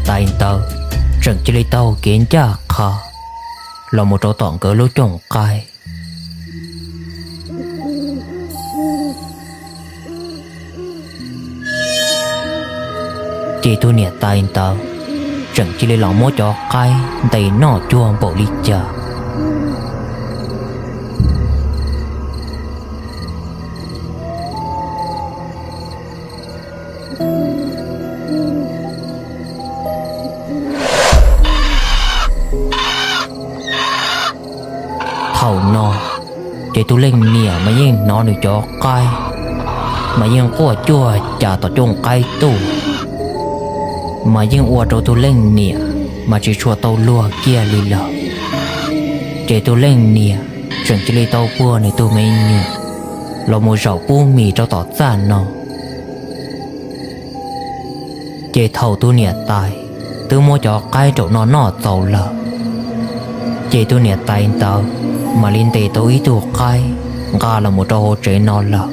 tais ntawd tseem cia li taug kev ncaj qha los mus rau tom nkawd lub cooj qaib. Ces tus niam tais ntawd tseem cia li los muab cov qaib ntes noj cuag npaum li cas. Thaum no ces tus leej niam mas yeej hnov nws cov qaib mas yeej quaj cuag cas tom cooj qaib tuaj, mas yeej ua rau tus leej niam mas tsis tshua tau luag kiag li lawm. Ces tus leej niam tseem cia li tau puag nws tus me nyuam los mus zaum pub mis rau tom txaj no. Ces thaum tus niam tais twb muab cov qaib raum no noj txaus lawm, ces tus niam tais ntawd mam li ntes tau ib tug qaib nqa los mus rau hauv tsev no lawm.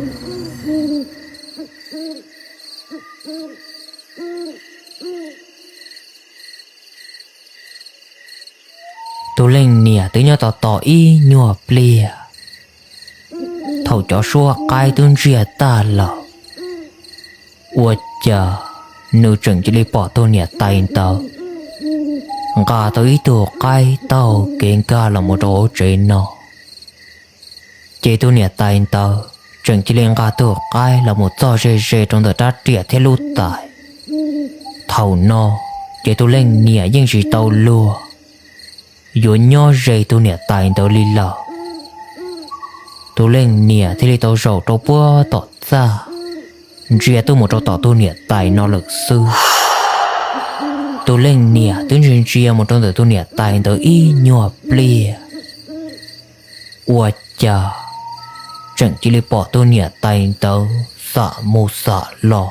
Tus leej niam twb nyob tos tos ib nyuag pliag, thaum cov suab qaib twb ntsiag tag lawm, ua cas nws tseem cia li pom tus niam tais ntawd nqa tau ib tug qaib taug kev nkag los mus rau hauv tsev no. Ces tus niam tais ntawd tseem cia li nqa tus qaib los mus txog ze ze rau ntawm rab riam thiab lub tais. Thaum no ces tus leej niam yeej tsis tau luag yuav nyob ze tus niam tais ntawd li lawm. Tus leej niam thiaj li tau zaum rau puag tom txaj, ntsia tuaj mus rau tom tus niam tais no lawm xwb. Tus leej niam twb ntsia ntsia mus rau ntawm tus niam tais ntawd ib nyuag pliag, ua cas tseem cia li pom tus niam tais ntawd xam mus xam los,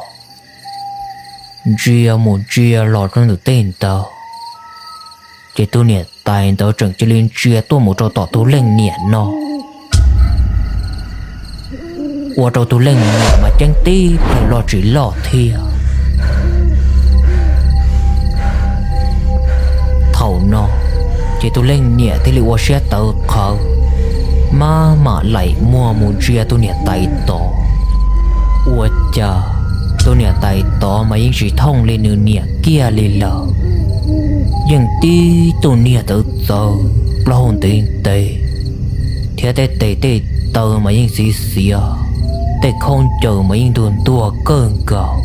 ntsia mus ntsia los rau ntawm tej ntawd, ces tus niam tais ntawd tseem cia li ntsia tuaj mus rau tom tus leej niam no, ua rau tus leej niam mas ceeb tib plhaw loj tsis loj thiab. Thaum no ces tus leej niam thiaj li ua siab tawv qhawv, maj mam laim muag mus ntsia tus niam tais tod. Ua cas tus niam tais tod mas yeej tsis thooj li nws niam kiag li lawm. Yeej tib tug niag tawv txawv, plaub hau ntev ntev, thiab tej tes tej taw mas yeej xiv xiav, tej khaub ncaws mas yeej ntuag ntuag kawg nkaus.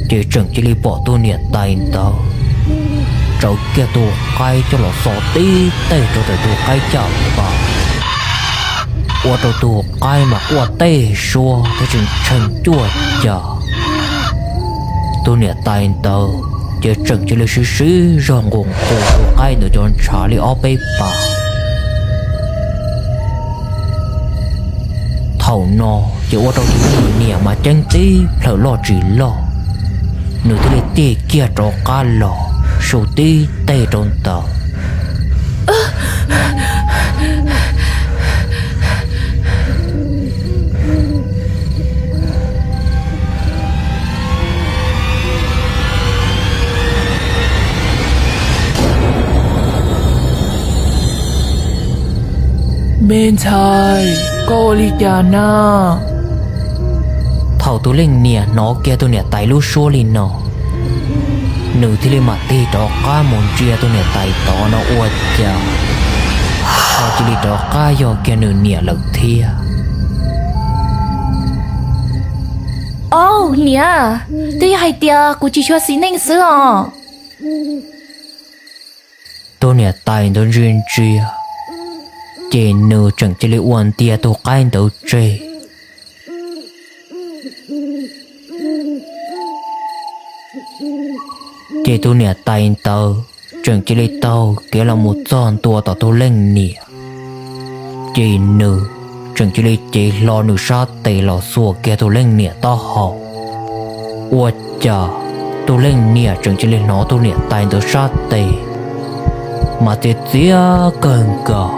Ces tseem cia li pom tus niam tais ntawd tsawv kiag tus qaib coj los xo tib teg rau ntawm tus qaib caj pas, ua rau tus qaib mas quaj tej suab thiab tseem tshee cuaj cas. Tus niam tais ntawd ces tseem cia li siv siv zog nqus nqus tus qaib ntawd cov ntshav li ob peb pas. Thaum no ces ua rau tus leej niam mas ceeb tib plhaw loj tsis loj, nws thiaj li tig kiag rov qab los su tib teg rau ntawd. Me ntxhais, koj ua li cas na? Thaum tus leej niam hnov kiag tus niam tais lub suab li no, nws thiaj li mam tig rov qab mus ntsia tus niam tais tod no ua cas ho cia li rov qab yog kiag nws niam lawm thiab. Au niam, twb yog hais tias kuv tsis tshua xis neej xwb os. Tus niam tais ntawd ntsia ntsia, ces nws tseem cia li ua ntiag tus qaib ntawd tseg. Ces tus niam tais ntawd tseem cia li taug kev los mus txog ntua tom tus leej niam, ces nws tseem cia li cev hlo nws sab tes los xuas kiag tus leej niam taub hau. Ua cas tus leej niam tseem cia li hnov tus niam tais ntawd sab tes mas txias txias kawg nkaus,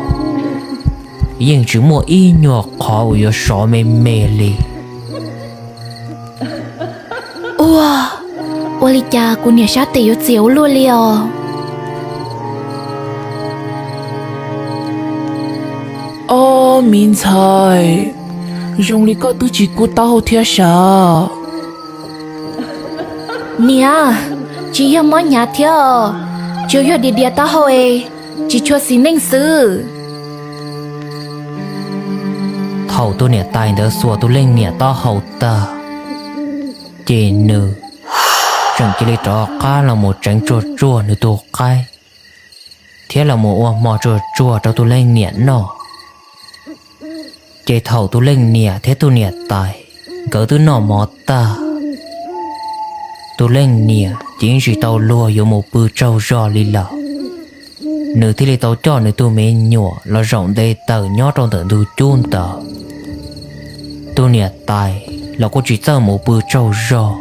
yeej tsis muaj ib nyuag qhov uas yuav sov me me li. Ua, Ua li cas kuv niam sab tes yuav txias ua luaj li os? Ob me ntxhais, zoo li koj twb tsis kub taub hau thiab sav? Niam, tsis yog mob hnyav thiab os, tsuas yog dias dias taub hau es tsis tshua xis neej xwb. Thaum tus niam tais ntawd xuas tus leej niam taub hau tag, ces nws tseem cia li rov qab los mus tseev tsuag tsuag nws tus qaib, thiab los mus ua hmo tsuag tsuag rau tus leej niam noj. Ces thaum tus leej niam thiab tus niam tais nkawd twb noj mov tag, tus leej niam ces yeej tsis tau luag yuav mus pw tsaug zog li lawm. Nws thiaj li tau coj nws tus me nyuam los zaum nte taws nyob rau ntawm ntug cub ntawd. Tus niam tais los kuj tsis txawj mus pw tsaug zog,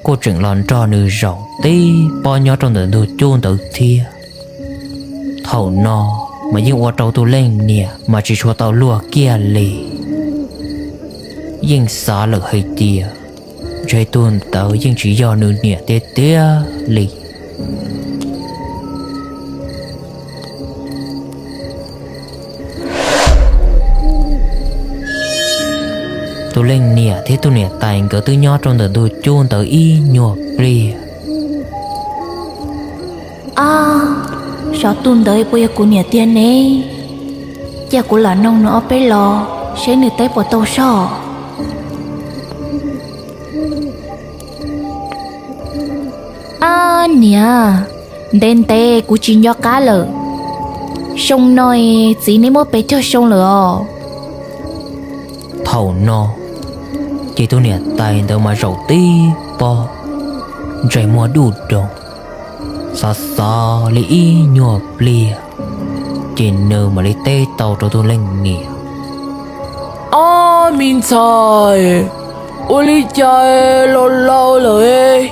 kuj tseem los nrog nws zaum tib pob nyob rau ntawm ntug cub ntawd thiab. Thaum no mas yeej ua rau tus leej niam mas tsis tshua tau luag kiag li. Yeej xav lawm hais tias ntshe tus ntawd yeej tsis yog nws niam tiag tiag li. Tus leej niam thiab tus niam tais nkawd twb nyob rau ntawm ntug cub ntawd ib nyuag pliag. Ab, xyov tus ntawd puas yog kuv niam tiag ne? Cia kuv lam noog nws ob peb los seb nws teb puas tau soj. Ab niam, ntev ntev kuv tsis nco qab lawm. Xyoo no txiv neb muaj pes tsawg xyoo lawm os? Thaum no ces tus niam tais ntawd mas zaum tib pob ntsej muag duj doog, xav xav li ib nyuag pliag, ces nws mam li teb tau rau tus leej niam. Ob me ntxhais, ua li cas laus laus lawm,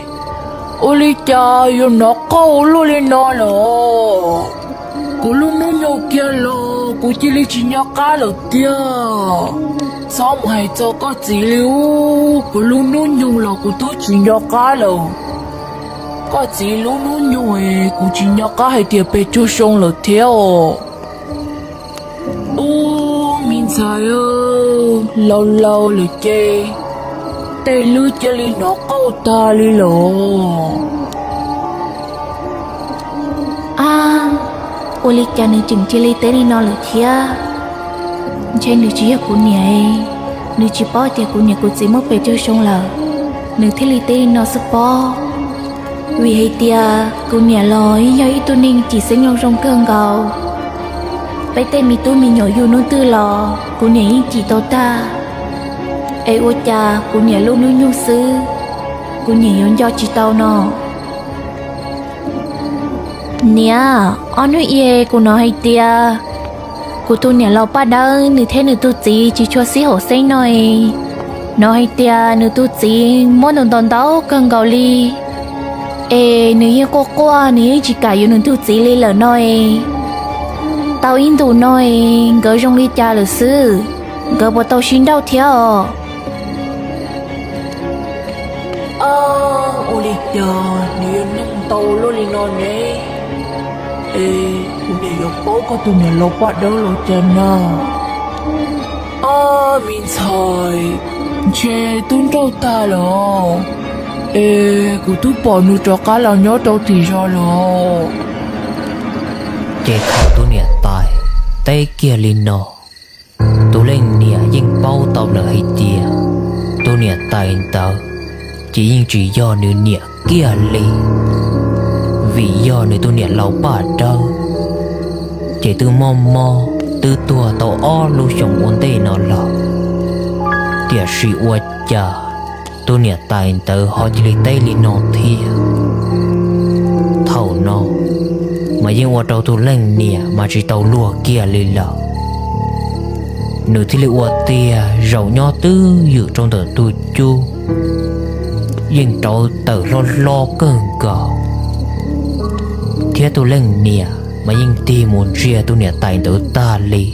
ua li cas yuav hnov qauj ua luaj li no lawm? Kuv lub hnub nyoog kiag los kuv cia li tsis nco qab lawm tiag. Txhob mus hais txog koj txiv li ub, kuv lub hnub nyoog los kuv twb tsis nco qab lawm. Koj txiv lub hnub nyoog es kuv tsis nco qab hais tias pes tsawg xyoo lawm thiab os. Ub, me ntxhais, laus laus lawm ces tej hlwb cia li hnov qauj tag li lawm. Ab, ua li cas nws tseem cia li teb li no lawm thiab? Ntshe nws tsis yog kuv niam, nws tsis paub tias kuv niam kuv txiv muaj pes tsawg xyoo lawm, nws thiaj li teb li no xwb pob. Vim hais tias kuv niam los yeej yog ib tug neeg cim xeeb zoo zoo kawg nkaus. Peb tej me tub me nyuam yug hnub twg los kuv niam yeej cim tau tag. Es ua cas kuv niam lub hnub nyoog xwb, kuv niam yuav nco tsis tau no? Niam, ob hnub i kuv hnov hais tias kuv tus niam laus Paj Dawb nws thiab nws tus txiv tsis tshua sib haum xeeb no. Hnov hais tias nws tus txiv muab nws ntaus ntau kawg nkaus li, es nws yeej quaj quaj, nws yeej tsis kam yuav nws tus txiv li lawm no. Tau ib ntus no nkawd zoo li cas lawm xwb? Nkawd puas tau sib nrauj thiab os? Ab, ua li cas nws yuav nug ntau luaj li no ne? Es kuv niam yuav paub koj tus niam laus Paj Dawb los cas na? Ab, me ntxhais, ntshe twb nrauj tag lawm, es kuv twb pom nws rov qab los nyob rau tim zos lawm. Ces thaum tus niam tais teb kiag li no, tus leej niam yeej paub tau lawm hais tias tus niam tais ntawd ces yeej tsis yog nws niam kiag li, vim yog nws tus niam laus Paj Dawb ces twb mob mob twb tuag tau ob lub xyoos ua ntej no lawm. Tiam sis ua cas tus niam tais ntawd ho cia li teb li no thiab? Thaum no mas yeej ua rau tus leej niam mas tsis tau luag kiag li lawm. Nws thiaj li ua tiag zaum nyob twj ywm rau ntawm ntug cub, yeej rauv taws hlob hlob kawg nkaus, thiab tus leej niam mas yeej tig mus ntsia tus niam tais ntawd tag li,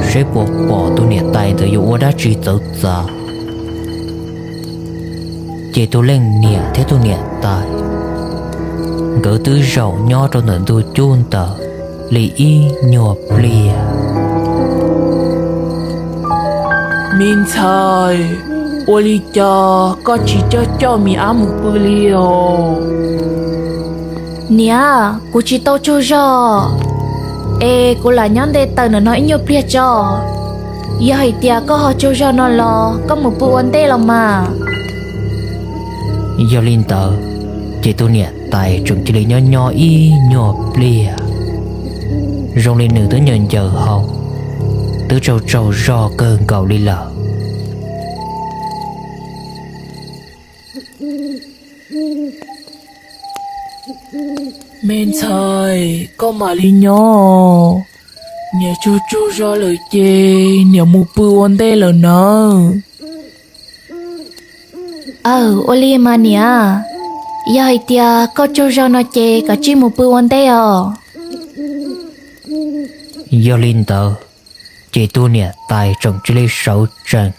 seb puas pom tus niam tais ntawd yuav ua dab tsi txawv txav. Ces tus leej niam thiab tus niam tais nkawd twb zaum nyob rau ntawm ntug cub ntawd li ib nyuag pliag. Me ntxhais, ua li cas koj tsis coj coj me ab mus pw li os? Niam, kuv tsis tau tsaug zog, es kuv lam nyob nte taws ntawm no ib nyuag pliag tso. Yog hais tias koj ho tsaug zog no los koj mus pw ua ntej los mas. Yog li ntawd, ces tus niam tais tseem cia li nyob nyob ib nyuag pliag, zoo li nws twb ncaws ncaws hau, twb tsaug tsaug zog kawg nkaus li lawm. Me ntxhais, koj mam li nyob, niam tsaug tsaug zog lawm ces niam mus pw ua ntej lawm nawb. Aw, ua li mas niam, yog hais tias koj tsaug zog no ces koj cia li mus pw ua ntej os. Yog li ntawd, ces tus niam tais tseem cia li sawv tsees